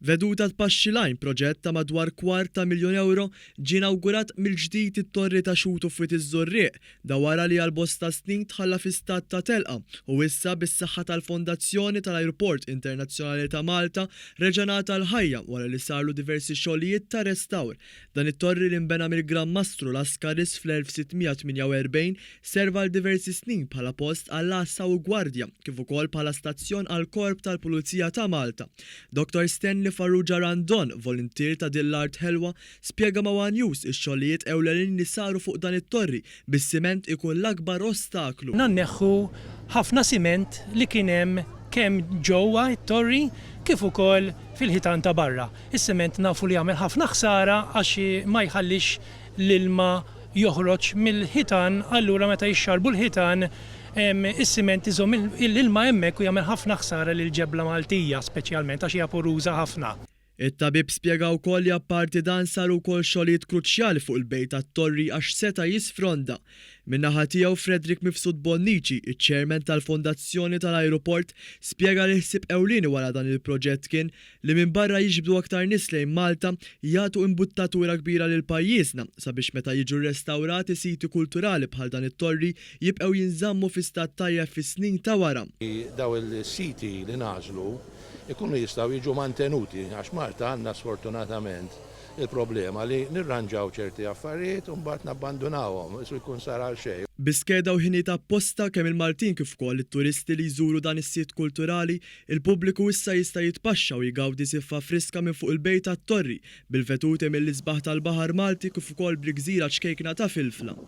Veduta tpaxxi l-għajn proġett ta' madwar kwart ta' miljun ewro ġie inawgurat mill-ġdid it-Torri ta' Xutu f'Wied iż-Żurrieq, da wara li għal bosta snin tħalla fi stat ta' telqa u issa bis-saħħa tal-Fondazzjoni tal-Ajruport Internazzjonali ta' Malta reġa' ngħata l-ħajja wara li sarlu diversi xogħlijiet ta' restawr. Dan it-torri li nbena mill-Gran Mastru Lascaris fl-1648 serva għal diversi snin bħala post għall-għassa u gwardja kif ukoll bħala stazzjon għall-Korp tal-Pulizija ta' Malta. Dottor Stanley Farrugia Randon, voluntier ta' din l-art ħelwa, spjega ma' one News ix-xogħlijiet ewlenin li saru fuq dan it-torri, bis-siment ikun l-akbar ostaklu. Nneħħu ħafna siment li kien hemm kemm ġewwa t-torri kif ukoll fil-ħitan ta' barra. Is-siment nafu li jagħmel ħafna ħsara għax ma jħallix l-ilma joħroġ mill-ħitan allura meta jixxarbu l-ħitan is-siment iżomm l-ilma hemmhekk u jagħmel ħafna ħsara lill-ġebla Maltija speċjalment għax hija poruża ħafna. It-tabib spjega wkoll li apparti dan saru wkoll xogħlijiet kruċjali fuq il-bejt tat-torri għax seta' jisfronda. Min-naħa tiegħu Frederick Mifsud Bonnici, iċ-Chairman tal-Fondazzjoni tal-Ajruport, spjega li l-ħsieb ewlieni wara dan il-proġett kien li minbarra jiġbdu aktar nies lejn Malta, jagħtu imbuttatura kbira lil pajjiżna sabiex meta jiġu rrestawrati siti kulturali bħal dan it-torri jibqgħu jinżammu fi stat tajjeb fis-snin ta' wara. Dawn il-siti li nagħżlu jkunu jistgħu jiġu mantenuti għax Malta għandna sfortunatament il-problema li nirranġaw ċerti affarijiet u mbagħad nabbandunawhom, qisu jkun sar għal xejn. Bi skeda u ħinijiet apposta, kemm il-Maltin kif ukoll it-turisti li jżuru dan is-sit kulturali Il-pubbliku issa jista' jitpaxxa u jgawdi siffa friska minn fuq il-bejt tat-torri, bil-vetuti mill-isbaħ tal-baħar Malti kif ukoll bl-gżira ċkejkna ta' Filfla.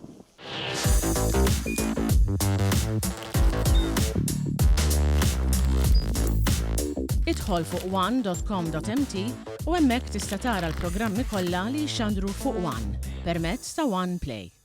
Idħol fuq one dot com dot mt u hemmhekk tista' tara l-programmi kollha li jixxandru fuq one permezz ta' One Play.